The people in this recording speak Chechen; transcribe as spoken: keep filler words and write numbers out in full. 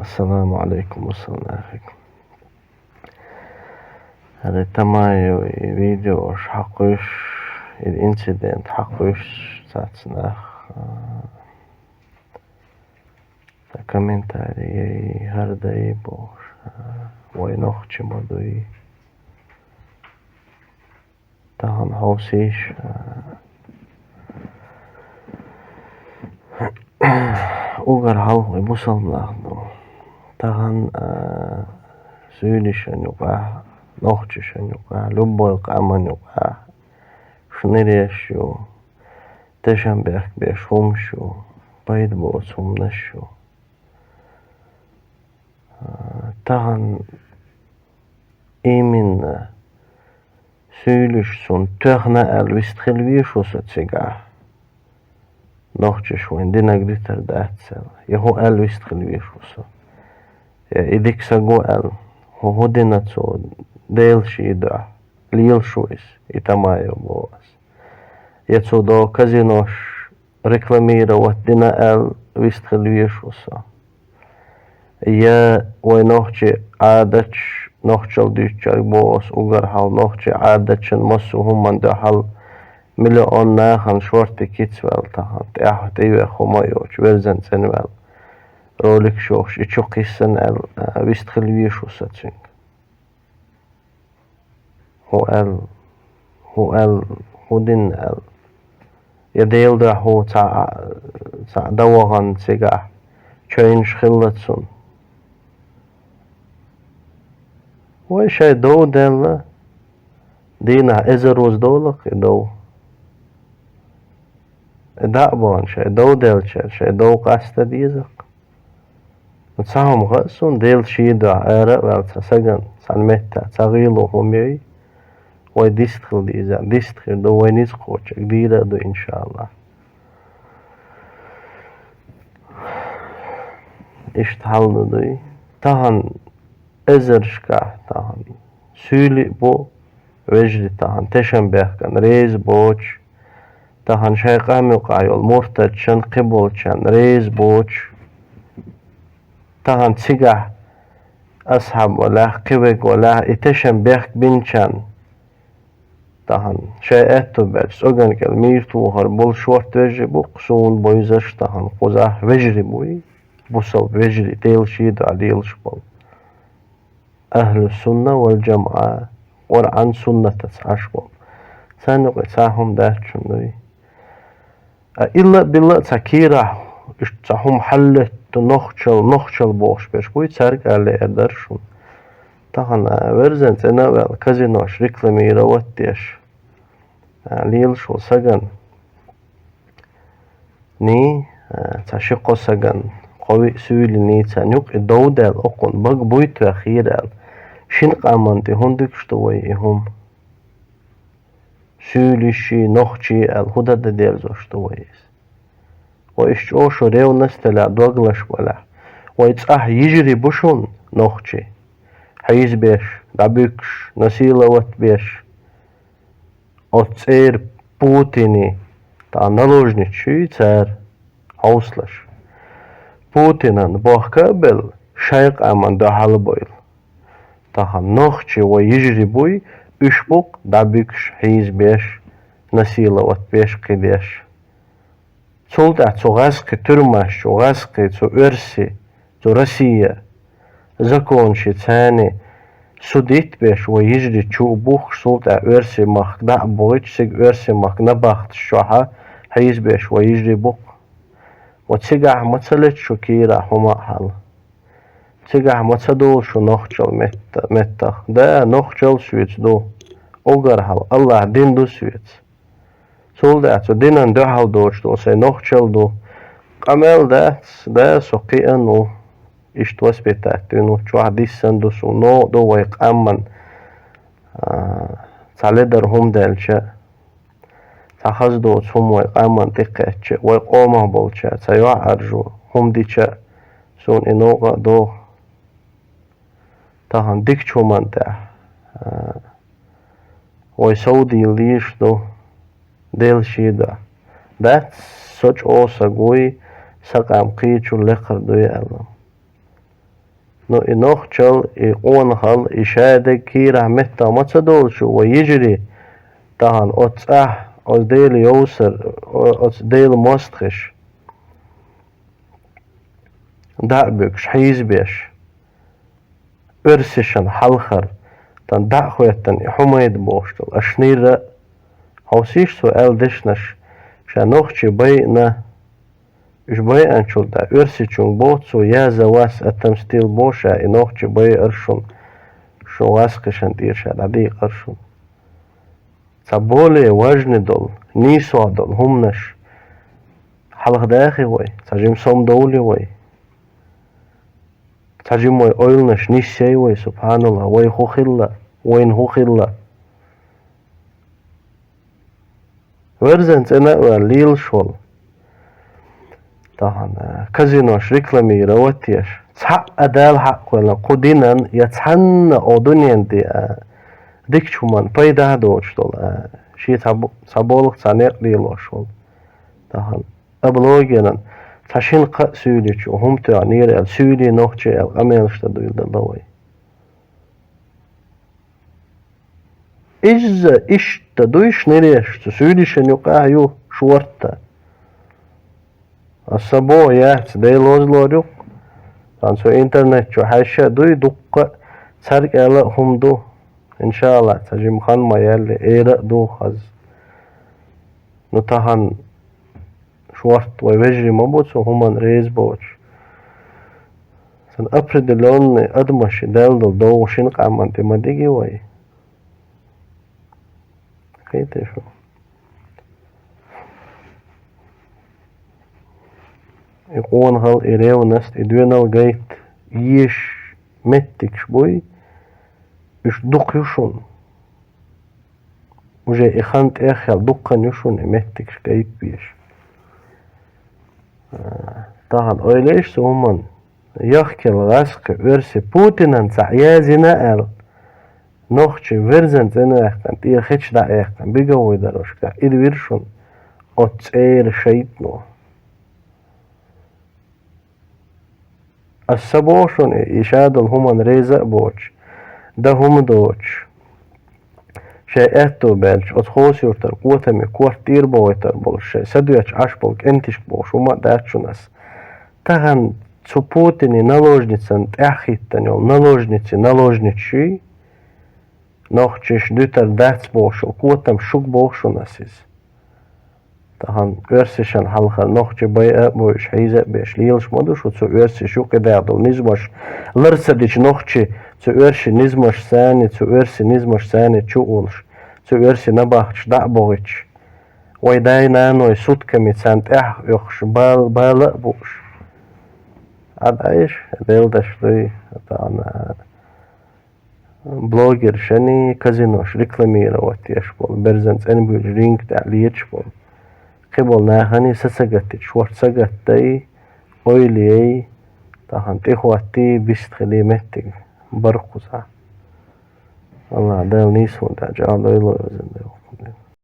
Ассаламу алейкум, ассаламу алейкум. ХӀара Тамаев и видео хьакхуьш, и инцидент хьакхуьш цац нах, а, та комментарий хӀара дай бохуш, а, вай нохчи ма дуй. Тахана хьовсийша, а, угар хьалха вай бусалба нах ду. Тахана, а, суьйлишан юкъахь, нохчашан юкъахь, любой къаман юкъахь, шниреш ю, тешам бехк беш хӀумаш ю, пайда боцу хӀуманаш ю. А, тахана именно суьйлуш цунна тоьхна аьлла вист хила везаш ву со цигахь. Нохчаш вайн динаг дитар дац аьлла. Я хӀу аьлла вист хила везаш ву со. Я и дика саг ву аьлла. ХӀу, хӀу дина цо Делан шен дуьхьа. Лелаш ву иза, и Тамаев боху ас. Я цо до казинош рекламировать дина аьлла вист хила везаш ву со. Я вай нохчи Ӏадаташ, нохчалла дуьйцучаьрга боху ас угар хьалха, нохчи Ӏадаташна, массо а хӀуманна дуьхьал миллион нахана шортта кица ваьлла тахана, тӀаьхьа тӀе а веха хӀума а йоцуш, верзан цӀена ваьлла. Роликаш йохуш, и чу кхиссина аьлла, а, вист хила везаш ву со цуьнга. ХӀу аьлла, хӀу аьлла, хӀу дина аьлла. Я Делан дуьхьа хӀу цхьа, цхьа дан вахана цигахь, чевнаш хилла цунна. Вай шайн дов даьлла, дийнахь эзар руза долу-кх и дов. И дӀа а бахана шайн дов даьллачара, шайн дов къаста деза-кх. Цхьа хӀума хаьа суна, Делан шен дуьхьа ара а ваьлла цхьа сагана, цхьана меттехь цхьа гӀийла хӀума йой, вай дист хила деза, дист хир ду, вай ницкъ кхочург дийр а ду, иншааллахь. Иштта хьал ду дуй. Тахана эзаршкахь, тахана суьйли а бу, вежарий тахана тешам бехкана реза боцуш, тахана шайн къам юкъахь йолу муртатшан, кхиболчарна реза боцуш, тахана цигахь асхьаб валахь, кхин верг валахь, и тешам бехк бинчарна, тахана шайн аьтту баьлча, цӀоган кӀел мийра тухур болу шорта вежарий бу-кх, суна бевзаш тахана кхузахь вежарий буй, бусалба вежарий, Делан шен дуьхьа лелаш болу. Ахьлу сунна вал джамаӀа, Къуръан суннатаца Ӏаш болу. Царна юкъе цхьа хӀума дац шуна дуй. А илла а билла а цхьа кийрахь, иштта цхьа хӀума хьаллетта нохчалла, нохчалла бохуш берш буй, цаьрга а лаьар дара шуна. Тахана верзан цӀена а ваьлла, казинош рекламировать деш, а, лелаш волу сагана. Ни, а, цхьа ши-кхо сагана, кхо-виъ суьйлий, царна юкъа и дов даьлла, окхунна бага буй тоьхна хир аьлла. Шина къаманна тӀе хӀунда дуьгуш ду вай и хӀума? Суьйлишший, нохчий аьлла, хӀун дан дерзош ду вай иза? Вай иштта чӀогӀа шу ревность делахь, доглаш балахь, вай цӀахь йижарий бу шуна нохчий, хьийзабеш, дӀабуьгуш, насиловать беш. Оцу цӀера Путине, тӀаккха наложница ю цара, хьовсалаш. Путинан бохка а белла, шайн къаман дуьхьал а бойла. Тахана нохчий вай йижарий буй, уьш бу-кх дӀабуьгуш, хьийзабеш, насиловать беш, кхидеш. Цул тӀаьхьа цу гӀаскхи туьрмаш чу, гӀаскхи цу оьрси, цу Россия, законашца царна судить беш, вай йижарий чу а бухкуш, цул тӀаьхьа оьрси махка дӀа а бохуьйтуш, цига оьрси махка набахташ чохь а хьийзабеш вай йижарий бу-кх. Ва цигахь ма ца лета шу кийрахь хӀума а хьала. Цигахь ма ца долу шу нохчалла метта-, меттах. Да, нохчалла соьца ду. Угар хьала, АллахӀ дин ду соьца. Цул тӀаьхьа цу динан дуьхьал доцуш долу сайн нохчалла ду. Къамел дац, да, со кхиъна ву. Иштта воспитать вина ву, чохь диссана ду суна, новкъа ду вай къаман, а, цхьа ледар хӀума даьлча, цхьа хаза доцу хӀума вай къаман тӀекхаьчча, вай къомах болча, цхьа йоӀ аржо хӀума дича, суна и новкъа а догӀу. Тахана дикачу хӀуманна тӀехь, а, вай совдийла дийш ду, Делан шен дуьхьа. Дац, со чӀогӀа саг вуй, сан къам кхечул лекхар дуй аьлла. Ну, и нохчал, и къонахал, и шадерг кийрахь меттах ма ца долчу вай йижарий, тахана оцу цӀахь, оцу Делан йовсар, о-, оцу Делан мостагӀаш дӀа а буьгуш, хьийзабеш, оьрсашна хьалхара, тхан дӀа а хӀоьттина, и Хьумайда бохуш долу, аша нира а, хьовсийша цо аьлла дешнаш, ша нохчий байина, уьш байинчул тӀаьхьа оьрсичунга боху цо, я за вас отомстил боху ша, и нохчий байира шуна, шун васкхишан тӀера ша дӀадийкъира шуна. Цхьа более важный долу, нийсо долу хӀуманаш хьалха дахи вай, цхьа жима сом довли вай. Цхьа жима вай ойланаш нисъяй вай, субханаллах, вай хӀун хилла, вайна хӀун хилла. Верзан цӀена а ваьлла лелаш волу. Тахана казинош рекламировать еш. Цхьаъ а Дала хьакъ ваьлла, кху динан я цхьанна о дуьнен де а, дикачу хӀуманна пайда а доцуш долу а, шен цхьа бу-, цхьа болх, цхьа некъ лелош волу. Тахана а блогеран цхьа шина кхаа суьйличу хӀума тоьхнера аьлла, суьйлий нохчий аьлла, къамелаш дан дуьйладелла вай. Иза иштта дуй шнереш, цу суьйлишан юкъахь ю шорта. Аса боху яц, Дела лозлор ю. Сан цу интернет чу хьаьжча а дуй, дуккха а цаьрга аьлла а хӀума ду. Иншалла, ца жима хан ма яьлли, эра а ду хаза. Ну, тахана шорта вай вежарий ма бу цу хӀуманна реза боцуш. Сан определённый адамаш и даьлла долу довгӀа шина къаман тӀе ма диги вай. Кхетий шу? И къонахал, и ревность, и доьнал гайта еш меттигаш буй, уьш дукха ю шуна. Уже и хан тӀехъял дуккха ю шуна и меттигаш гайта безаш. А, тахана ойла еш цу хӀуманна. Яхкел гӀаскхи оьрси Путинан цхьаъ язйина аьлла, нохчий верзан цӀена ваьккхина, тӀе хечу дӀа а яьккхина, беговой дорожка тӀехь идвира шуна оцу цӀера шайтано. Аса ца боху шуна, и шадолу хӀуманна реза а боцуш, дан хӀума доцуш, шайн аьтто баьлча, оцу Хосуьртара котаме корта тӀера бохуьйтур болуш, шайн садоьттуш Ӏаш болу кӀентишка бохуш хӀума а дац шуна аса. Тахана цу Путине наложницан тӀаьхьахӀиттина йолу наложници наложничий, нохчаш дуьтур дац бохуш йолу котам шуьга боху шуна аса иза. Тахана оьрсашна хьалхара нохчий байа а бойуш, хьийза а беш, лелаш ма ду шу цу оьрсаша юкъа дагӀа долу низамаш лар ца дича нохчий, цу оьрсийн низамаш санна, цу оьрсийн низамаш санна чу а волуш, цу оьрсийн набахташ дӀа а бохуьйтуш, вай дай-наной сутками царна тӀаьхьа оьхуш, бал-, бала а бууш. Ӏад Ӏайша, белдаш дуй, тахана. Блогершний, казинош рекламировать еш болу, берзан цӀена буьйлуш ринг тӀехь леташ болу. Кхин болу наханий са ца гатдича, хӀорш ца гатдай, ойла яй, тахана тӀехӀоттий, бист хилий меттиг бара кхузахь. Аллах Дала нийсонан тӀехь чӀагӀдойла вай везан Дела.